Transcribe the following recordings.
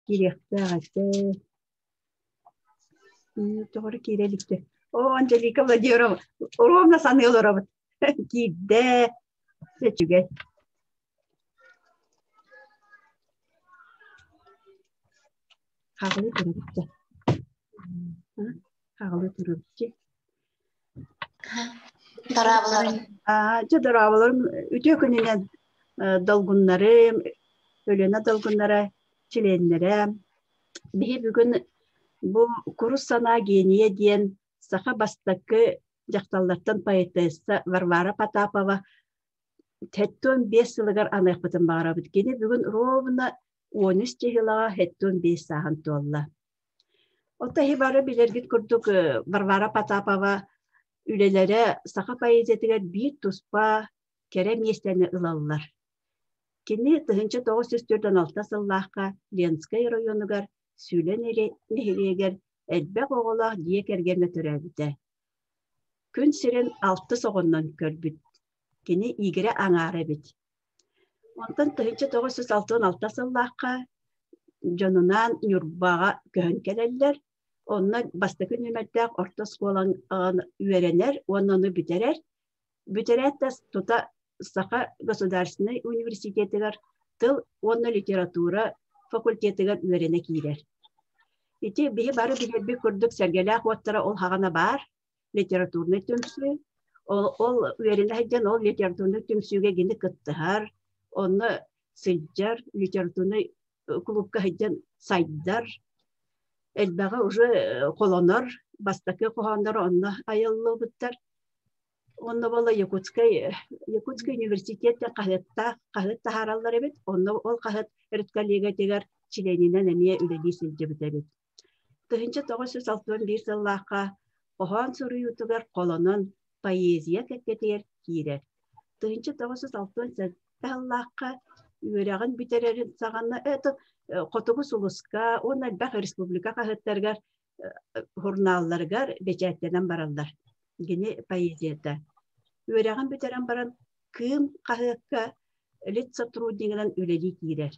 Киириэхтээх этэ. Тоҕо эрэ киирэ иликтэ. О, Анжелика Владимировна, ровно саныы олоробут. Киирдэ. Үчүгэй. Хаҕылыы турабыт Хаҕылыы турабыт Дорооболорун. Дьэ дорооболорум үтүө күнүнэн долгуннарым, Өлүөнэ долгуннара чилиэннэрэ. Биһи бүгүн бу Курус санаа генийэ диэн саха бастакы дьахталлартан поэтесса Варвара Потапова 75 сылыгар аныахпытын баҕарабыт. Кини бүгүн ровно 13 чыһылаҕа 75 сааһын туолла. Оттон эһи бары билэргит курдук Варвара Потапова үлэлэрэ саха поэзиятыгар биир туспа кэрэ миэстэни ылаллар. Кини 1946 сыллаахха Ленскэй оройуонугар Сүлэ нэһилиэгэр элбэх оҕолоох дьиэ кэргэҥҥэ төрөөбүтэ. Күн сирин алтыс оҕоннон көрбүт. Кини игирэ аҥаара эбит. Онтон 1966 сыллаахха дьонунаан Ньурбаҕа көһөн кэлэллэр. Онно бастакы нүөмэрдээх орто оскуоланы үөрэнэр уонна ону бүтэрэр. Бүтэрээт да тута Саха государственнай университетыгар тыл уонна литература факультетыгар үөрэнэ киирэр. Ити биһи бары билэрбит курдук Сэргэлээх уоттара ол хаҕана баар литературнай түмсүү. Ол үөрэнэ сылдьан ол литературнай түмсүүгэ кини кыттыһар, онно сылдьар, литературнай клубка сылдьан сайдар, элбэҕи уже холонор, бастакы хоһоонноро онно айыллыбыттар. Онно буолла Якутскай Якутский университет диэн хаһыаттаах хаһыат таһаараллар эбит. Онно ол хаһыат редколлегиятыгар чилиэнинэн эмиэ үлэлии сылдьыбыт эбит. 1961 сыллаахха хоһоон суруйуутугар холонон поэзия кэккэтигэр киирэр. 1967 сыллаахха үөрэҕин бүтэрэрин саҕана это Хотугу сулуска уонна элбэх республика хаһыаттарыгар журналларыгар бэчээттэнэн бараллар. Кини поэзията. Үөрэҕин бүтэрэн баран Кыым хаһыакка литсотруднигынан үлэлии киирэр.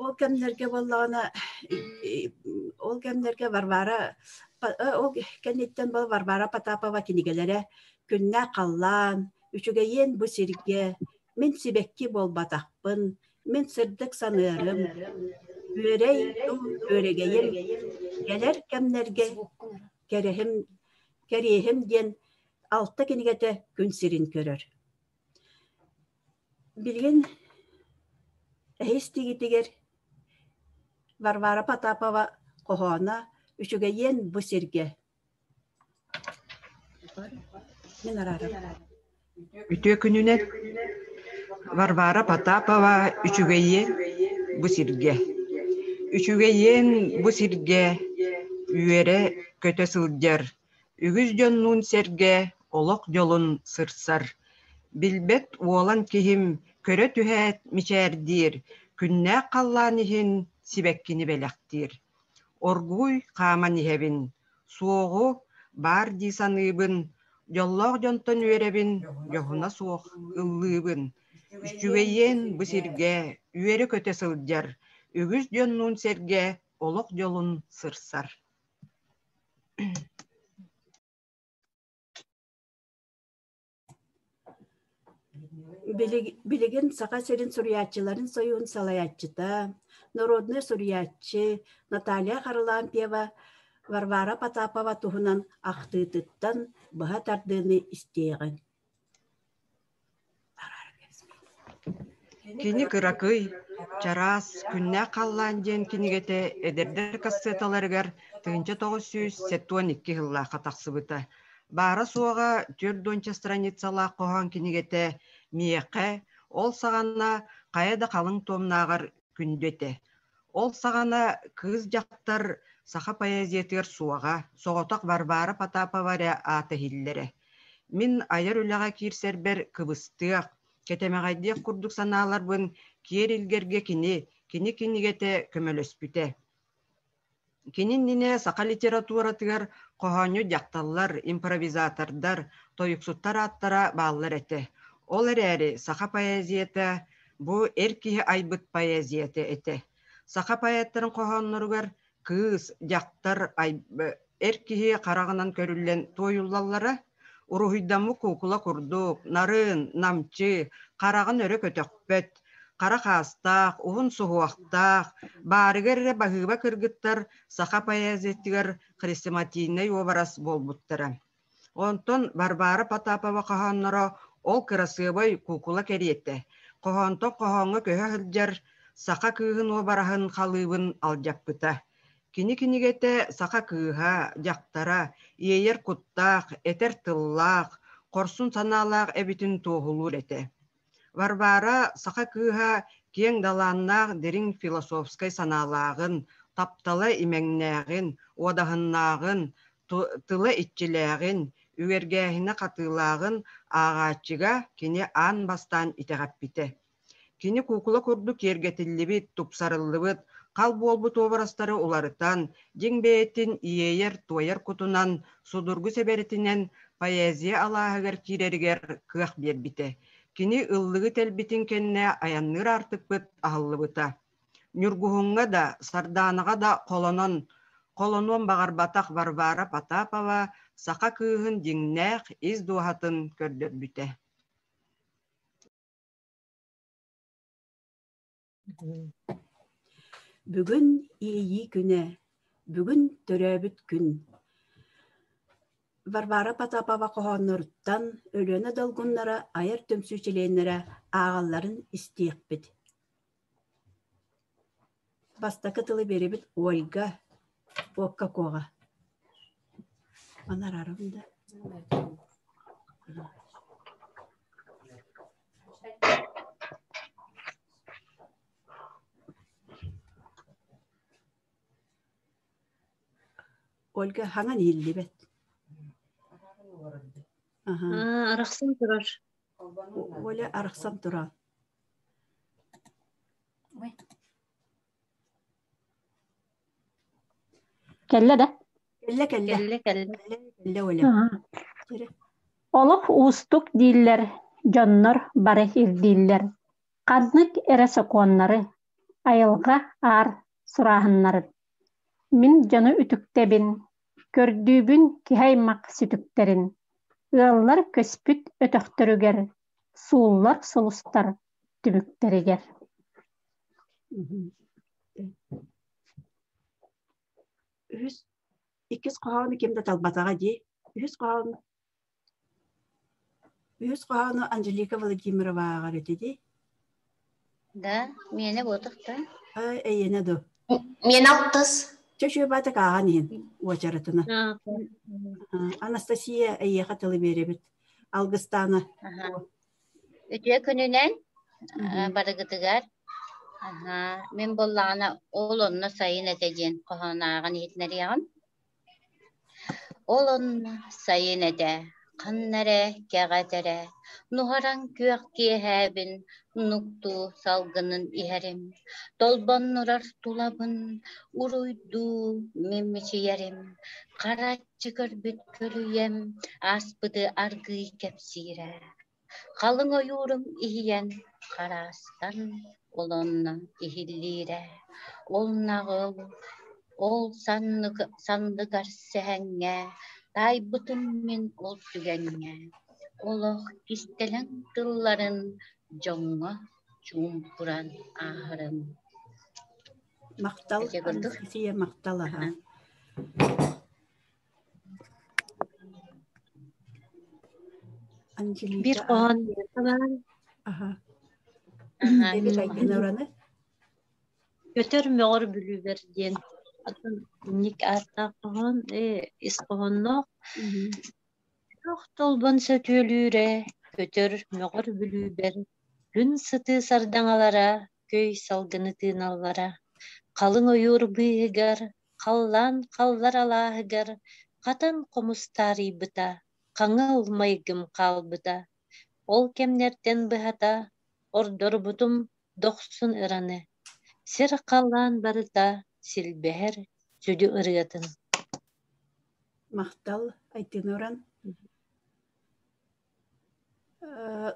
Ол кэмнэргэ буоллаҕына, ол кэмнэргэ Варвара ол кэнниттэн бу Варвара Потапова кинигэлэрэ «Күннээх халлаан», «Үчүгэйиэн бу сиргэ», «Мин сибэкки буолбатахпын», «Мин сырдык саныарым», «Үөрэй дуу күөрэгэйим», «Кэлэр кэмнэргэ кэрэһим, кэриэһим» диэн алта кинигэтэ күн сирин көрөр. Билигин эһис тигитигэр Варвара Потапова хоһооно «Үчүгэйиэн бу сиргэ» Мин араарым. Үтүө күнүнэн Варвара Потапова «Үчүгэйиэн бу сиргэ» Үчүгэйиэн бу сиргэ үөрэ көтө сылдьар Үгүс дьоннуун сэргэ олох дьолун сырсар, билбэт уолан киһим көрө түһээт мичээрдиир, күннээх халлаан иһин сибэккини бэлэхтиир. Оргууй хааман иһэбин, суоҕу баар дии саныыбын, дьоллоох дьонтон үөрэбин, дьоһуна суох ыллыыбын. Үчүгэйиэн бу сиргэ үөрэ-көтө сылдьар, үгүс дьоннуун сэргэ олох дьолун сырсар. Билигин Саха сирин суруйааччыларын сойуун салайааччыта, народнай суруйааччы Наталья Харлампьева Варвара Потапова туһунан ахтыытыттан быһа тардыыны истиэҕиҥ. Кини кыракый, чараас, күннээх халлаан диэн кинигэтэ эдэрдэр кассеталарыгар 1972 сыллаахха тахсыбыта. Баара-суоҕа 40 страницалаах хоһоон кинигэтэ миэхэ ол саҕана хайа да халыҥ туомнааҕар күндү этэ. Ол саҕана кыыс-дьахтар саха поэзиятыгар суоҕа, соҕотох Варвара Потапова эрэ аата иһиллэрэ. Мин айар үлэҕэ киирсэрбэр кыбыстыах, кэтэмэҕэйдиэх курдук санааларбын киэр илгэргэ кини, кини кинигэтэ көмөлөспүтэ. Кини иннинэ саха литературатыгар хоһоонньут дьахталлар, импровизатордар, тойуксуттар ааттара бааллар этэ. Ол эрээри саха поэзията бу эр киһи айбыт поэзията этэ. Саха поэттарын хоһоонноругар кыыс, дьахтар эр киһи хараҕынан көрүллэн туойуллаллара, уруһуйдаммыт куукула курдук, нарын, намчы, хараҕын өрө көтөхпөт, хара хаастаах, уһун суһуохтаах, баарыгар эрэ баһыыба кыргыттар саха поэзиятыгар хрестоматийнай уобарас буолбуттара. Онтон Варвара Потапова хоһоонноро ол кырасыабай куукула кэриэтэ, хоһоонтон хоһооҥҥо көһө сылдьар саха кыыһын уобараһын халыыбын алдьаппыта. Кини кинигэтэ саха кыыһа, дьахтара, иэйэр куттаах, этэр тыллаах, хорсун санаалаах эбитин туоһулуур этэ. Варвара саха кыыһа киэҥ далааннаах дириҥ философскай санаалааҕын, таптала имэҥнээҕин, уодаһыннааҕын, тыла иччилээҕин, үгэргээһинэ хатыылааҕын ааҕааччыга кини аан бастаан итэҕэппитэ. Кини куукула курдук киэргэтиллибит, тупсарыллыбыт, хал буолбут уобарастары уларытан, дьиҥ бэйэтин иэйэр-туойар кутунан, судургу сэбэрэтинэн поэзия алааһыгар киирэригэр кыах биэрбитэ. Кини ыллыгы тэлбитин кэннэ айанныыр аартыкпыт аһыллыбыта. Ньургуһуҥҥа да, Сардаанаҕа да холонон, холонуон баҕарбатах Варвара Потапова саха кыыһын дьиҥнээх ис дууһатын көрдөрбүтэ. Бүгүн Иэйии күнэ, бүгүн төрөөбүт күн. Варвара Потапова хоһоонноруттан Өлүөнэ долгуннара айар түмсүү чилиэннэрэ ааҕалларын истиэхпит. Бастакы тылы биэрэбит Ольга Уокка-Куоҕа. Маны араарабын да. Ольга хаҥан иһиллибэт. Арахсан турар. Оля арахсан турар. Кэллэ да? Кэллэ кэллэ. Кэллэ кэллэ. Кэллэ Оля. Олох уустук дииллэр, дьоннор бары ирдииллэр. Ханнык эрэ сокуоннары, айылҕа аар сурааһыннарын. Мин дьону үтүктэбин, көрдүүбүн киһи аймах сүтүктэрин. Ыаллар көспүт өтөхтөрүгэр, сууллар сулустар түбүктэригэр. Үһүс, иккис хоһоону ким да талбатаҕа дии. Үһүс хоһоон Үһүс хоһоону Анжелика Владимирова ааҕар этэ дии. Да, миэнэ буотах да. Эйиэнэ ду. Миэнэ алтыс. Чэ үчүгэй ааҕан иһин уочаратына. Анастасия эйиэхэ тылы биэрэбит. Алгыстаана. Үтүө күнүнэн барыгытыгар. Мин буоллаҕына ол онно сайын этэ диэн хоһоон ааҕан иһитинэриэҕим. Ол онно сайын этэ, ханна эрэ кэҕэ этэрэ, нуһараҥ күөх киэһээбин нуктуу салгынын иһэрим, толбоннурар тулабын уруйдуу мин мичийэрим, хараччы көрбүт көлүйэм ааспыты аргыый кэпсиирэ, халыҥ ойуурум иһийэн хараастан ол онно иһиллиирэ, ол наҕыл, ол санныгар сэһэҥҥэ таайбытым мин ол түгэҥҥэ, олох кистэлэҥ тылларын дьоҥҥо чуумпуран ааһарым. Махтал, Анастасия, махтал аһа. Анжелика. Биир хоһоон баар. Аха. Дэвид Айгынораны. Көтөр мөҕөр бүлүүбэр диэн атын инник ааттаах хоһоон ис хоһоонноох. Күөх толбон сөтүөлүүрэ, көтөр мөҕөр бүлүүбэр, күн сытыы сардаҥалара, көй салгыны тыыналлара, халыҥ ойуур быыһыгар, халлаан халлар алааһыгар хатан хомус таарыйбыта, хаҥыл майгым хаалбыта. Ол кэмнэртэн быһата ордорбутум дохсун ыраны, сир-халлаан барыта силбэһэр сүдү ырыатын. Махтал, Айтыын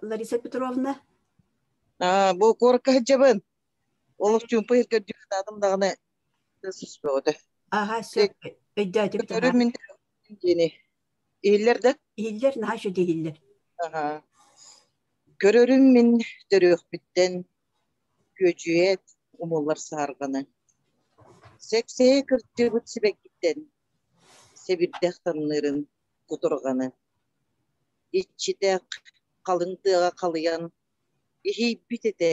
Лариса Петровна. Бу куоракка сылдьабын. Олох чуумпу иһиргэрдүү сатаатым даҕаны сыспөҕөтө. Аха, сөп. Өйдөөтүбүт Көрөр мин диэни. Иһиллэр да? Иһиллэр, наһаа үчүгэй иһиллэр. Аха. Көрөрүм мин төрүөхпүттэн күөдьүйээт умуллар саһарҕаны. Сэксэйэ кырдьыбыт сибэккиттэн сэбирдэх тамныырын кутурҕаны. Иччитэх халыҥ тыаҕа халыйан иһийбит этэ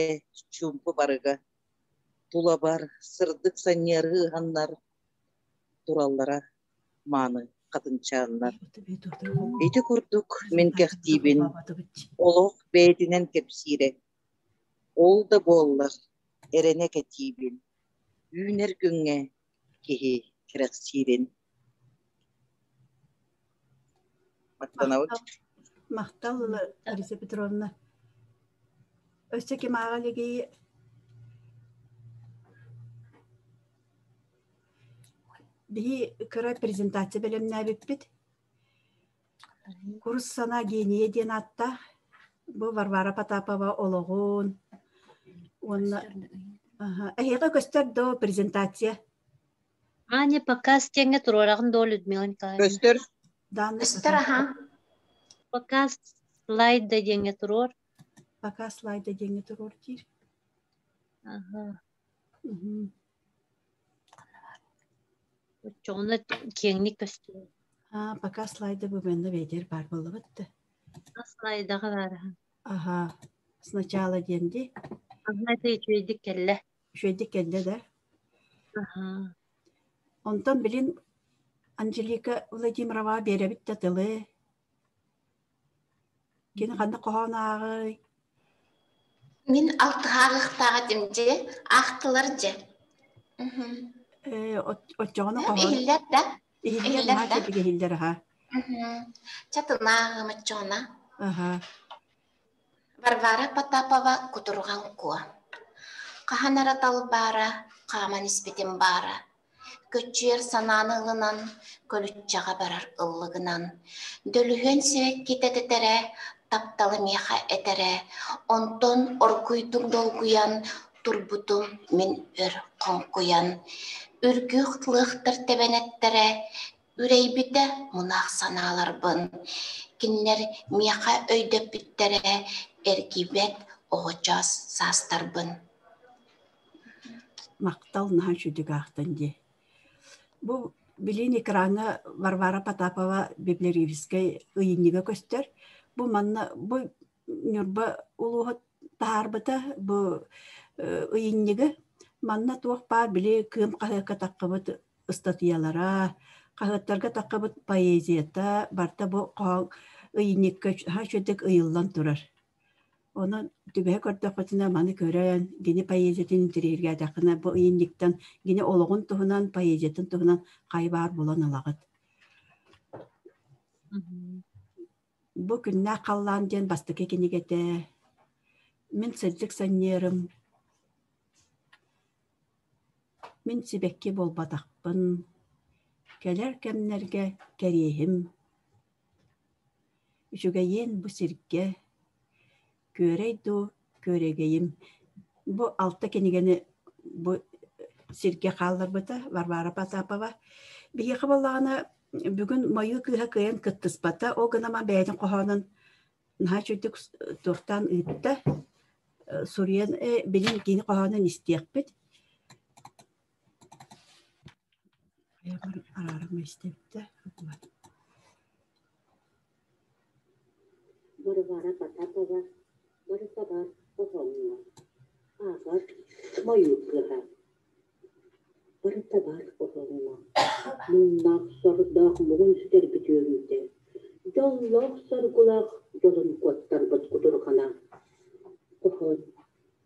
чуумпу барыга. Тулабар сырдык санньыары ыһаннар тураллара мааны хатынчааннар. Ити курдук мин кэхтиибин олох бэйэтинэн кэпсиирэ. Ол да буоллар эрэнэ кэтиибин, үүнэр күҥҥэ киһи кэрэхсиирин. Махтанабыт. Махтал, Лариса Петровна. Өссө ким ааҕа илигий? Биһи кыра презентация бэлэмнээбиппит. Курус санаа генийэ диэн ааттаах. Бу Варвара Потапова олоҕун уонна эһиэхэ көстөр доо презентация? Аня, пока стеҥҥэ туруораҕын дуо, Людмила Николаевна? Көстөр. Көстөр, аха. Пока слайда диэҥҥэ туруор. Пока слайда диэҥҥэ туруор диир. Аха. Оччоҕуна киэҥник көстүө. А, пока слайды бу манна бэйдэр баар буоллабыт да. Слайдаҕа баар. Аха. Сначала диэн дии. Аха, это үчүгэйдик кэллэ. Үчүгэйдик кэллэ да. Аха. Онтон билин Анжелика Владимирова биэрэбит да тылы. Кини ханна хоһоон ааҕый? Мин алтыһаарыахтаах этим дьэ, аахтылар дьэ. Оччоҕуна хоһоон Иһиллэр да? Иһиллэр, наһаа кэбигэ иһиллэр аха. Чатынааҕым оччоҕуна. Аха. Варвара Потапова Кутурҕан Куо. Хаһан эрэ талбаара, хааман испитим баара. Көччүйэр санааны ылынан, көлүччэҕэ барар ыллыгынан, дөлүһүөн сибэккитэ тэтэрэ, тапталы миэхэ этэрэ, онтон оргуйдук долгуйан турбутум мин өр хоҥкуйан, үргүөх лыахтар тэбэнэттэрэ, үрэйбитэ мунаах санааларбын, кинилэр миэхэ өйдөппүттэрэ эргийбэт оҕочоос саастарбын. Махтал наһаа үчүгэй аахтан дии. Бу билин экраҥҥа Варвара Потапова библиографическай ыйынньыга көстөр. Бу манна бу Ньурба улууһа таһаарбыта бу ыйынньыгы. Манна туох баар били Кыым хаһыакка таххыбыт ыстатыйалара, хаһыаттарга таххыбыт поэзията барыта бу хоһоон ыйынньыкка наһаа үчүгэйдик ыйыллан турар. Онон түбэһэ көрдөхпүтүнэ маны көрөн, кини поэзиятын интэриэһиргээтэххинэ бу ыйынньыктан кини олоҕун туһунан, поэзиятын туһунан хайа баар булан ылаҕыт. Бу «Күннээх халлаан» диэн бастакы кинигэтэ. Мин сырдык санньыарым, мин сибэкки буолбатахпын, кэлэр кэмнэргэ кэриэһим Үчүгэйиэн бу сиргэ, күөрэй дуу, күөрэгэйим. Бу алта кинигэни бу сиргэ хаалларбыта Варвара Потапова. Биһиэхэ буоллаҕына бүгүн Мойуу кыыһа кыайан кыттыспата, ол гынан бэйэтин хоһоонун наһаа үчүгдүк туохтаан ыытта, суруйан билин кини хоһоонун истиэхпит. Араарама истэбиттэ. Варвара Потапова барыта баар хоһооҥҥо, ааҕар Мойуу кыыһа. Барыта баар хоһооҥҥо, муҥнаах сордоох муҥун сүтэрбит үөрүүтэ, дьоллоох соргулаах дьолун куоттарбыт кутурҕана. Хоһоон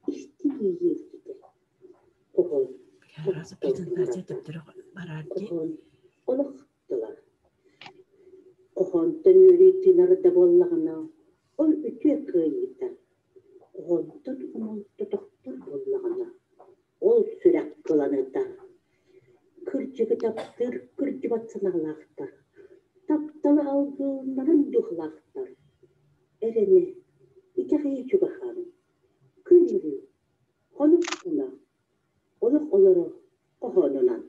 истиҥ иэйиитэ, хоһоон Презентация төптөрө бараар дии. Хоһоон олох тыла. Хоһоонтон үөрүү тыынар да буоллаҕына, ол үтүө кыайыыта. Хоһоонтон хомолто тохтор буоллаҕына, ол сүрэх кыланыта. Кырдьыгы таптыыр кырдьыбат санаалаахтар, тапталы алгыылларын дууһалаахтар. Эрэнэ, итэҕэйэ чугаһаан, күн үрүү, хонук хуна. Олох олорор хоһоонунан.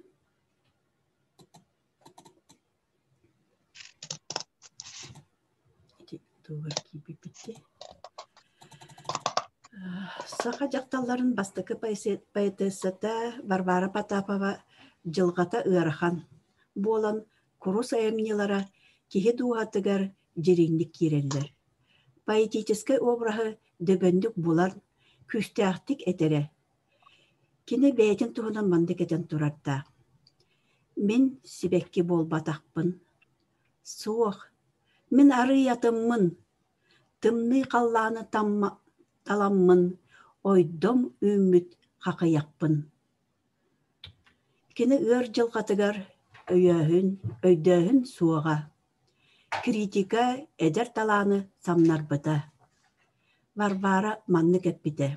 Саха дьахталларын бастакы поэтессата Варвара Потапова дьылҕата ыарахан буолан курус айымньылара киһи дууһатыгар дириҥник киирэллэр. Поэтическай обраһы дөбөннүк булан, күүстээхтик этэрэ. Кини бэйэтин туһунан маннык этэн турардаах: «Мин сибэкки буолбатахпын. Суох, мин арыый атыммын, тымныы халлааны таламмын, ойдом үүммүт хахыйахпын». Кини ыар дьылҕатыгар өйөөһүн, өйдөөһүн суоҕа. Критика эдэр талааны самнарбыта. Варвара маннык эппитэ: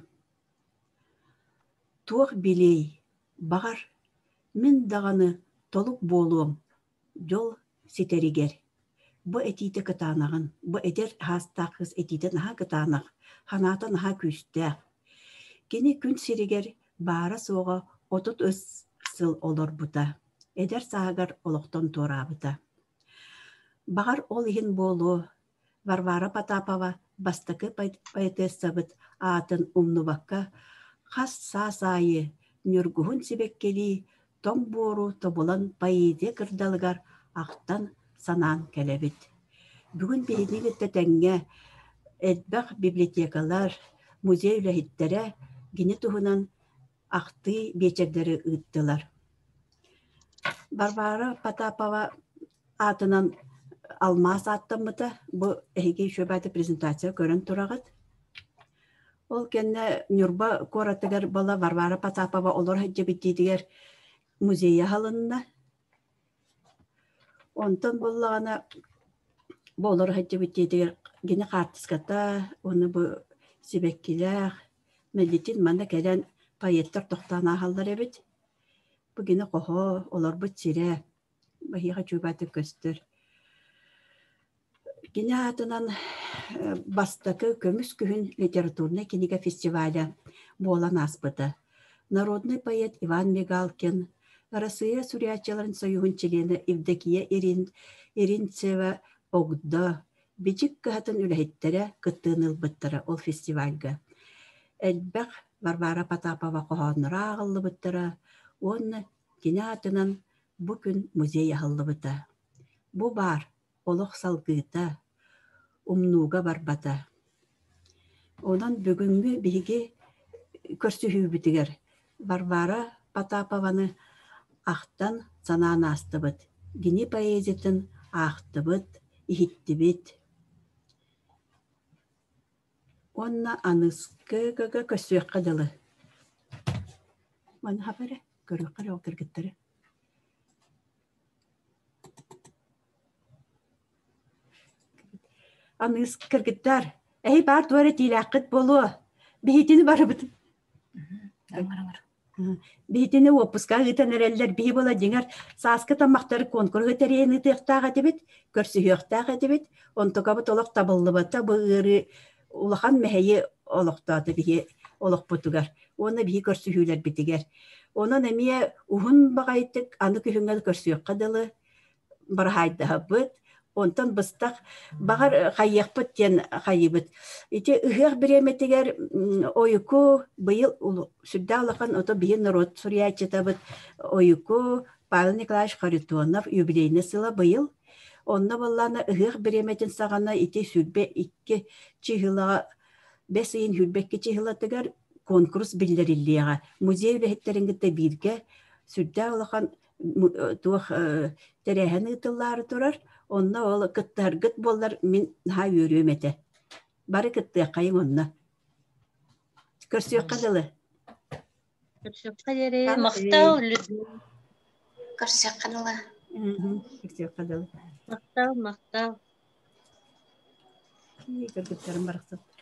«Туох билиэй, баҕар, мин даҕаны толук буолуом, дьол ситэригэр. Бу этиитэ кытаанаҕын, бу эдэр саастаах кыыс этиитэ наһаа кытаанах, санаата наһаа күүстээх. Кини күн сиригэр баара-суоҕа 33 сыл олорбута, эдэр сааһыгар олохтон туораабыта. Баҕар ол иһин буолуо, Варвара Потапова бастакы поэтессабыт аатын умнубакка хас саас аайы ньургуһун сибэккилии тоҥ буору тобулан поэзия кырдалыгар ахтан санаан кэлэбит. Бүгүн биһигини кытта тэҥҥэ элбэх библиотекалар, музей үлэһиттэрэ кини туһунан ахтыы биэчэрдэри ыыттылар. Варвара Потапова аатынан алмаас ааттаммыта. Бу эһиги үчүгэй презентация көрөн тураҕыт. Ол кэннэ Ньурба куоратыгар была Варвара Потапова олор сылдьыбыт музейа аһылынна. Онтон буоллаҕына бу олоро сылдьыбыт дьиэтигэр кини хаартыската уонна бу сибэккилээх мэлдьитин манна кэлэн поэттар тохтоон ааһаллар эбит. Бу кини хоһо, олорбут сирэ биһиэхэ чугаһатык көстөр. Кини аатынан бастакы «Көмүс күһүн» литературнай кинигэ фестиваля буолан ааспыта. Народнай поэт Иван Мигалкин, Арассыыйа суруйааччыларын союһун чилиэнэ Евдокия Иринцева Огдо, Бичик кыһатын үлэһиттэрэ кыттыыны ылбыттара ол фестивальга. Элбэх Варвара Потапова хоһоонноро ааҕыллыбыттара уонна кини аатынан бу күн музей аһыллыбыта. Бу баар олох салгыыта, умнууга барбата. Онон бүгүҥҥү биһиги көрсүһүүбүтүгэр Варвара Потапованы ахтан санаан аастыбыт, кини поэзиятын аахтыбыт, иһиттибит. Уонна аныскы көрсүөххэ дылы. Маны хаба эрэ, көрүөххэ эрэ ол кыргыттары. Аныыс кыргыттар, эһи баар туора этиилээххит буолуо. Биһитини барыбыт. Биһитини уоппуска ыытан эрэллэр биһи буола дьиҥэр сааскы таммахтары куонкуруһу тэрийэн ыытыахтаах этибит, көрсүһүөхтээх этибит. Онтукабыт олох табыллыбата бу ыарыы улахан мэһэйи олохтоото биһи олохпутугар уонна биһи көрсүһүүлэрбитигэр. Онон эмиэ уһун баҕайытык аны күһүҥҥэ көрсүөххэ дылы быраһаайдаһабыт, онтон быстах баҕар хайыахпыт диэн хайыыбыт. Ити ыһыах бириэмэтигэр Ойуку быйыл сүрдээх улахан ото биһи норуот суруйааччытабыт Ойуку Павел Николаевич Харитонов юбилейный сыла быйыл. Онно буоллаана ыһыах бириэмэтин саҕана ити 22 чыһылаҕа бэс ыйын 22 чыһылатыгар конкурс биллэриллиэҕэ. Музей үлэһиттэрин кытта бииргэ сүрдээх улахан туох тэрээһин ыытыллаары турар. Онно ол кыттыһаргыт буоллар мин наһаа үөрүөм этэ. Бары кыттыаххайыҥ онно. Көрсүөххэ дылы. Көрсүөххэ диэри. Махтал, Людмила. Көрсүөххэ дылы. Көрсүөххэ дылы. Махтал, махтал. Кыргыттарым барахсаттар.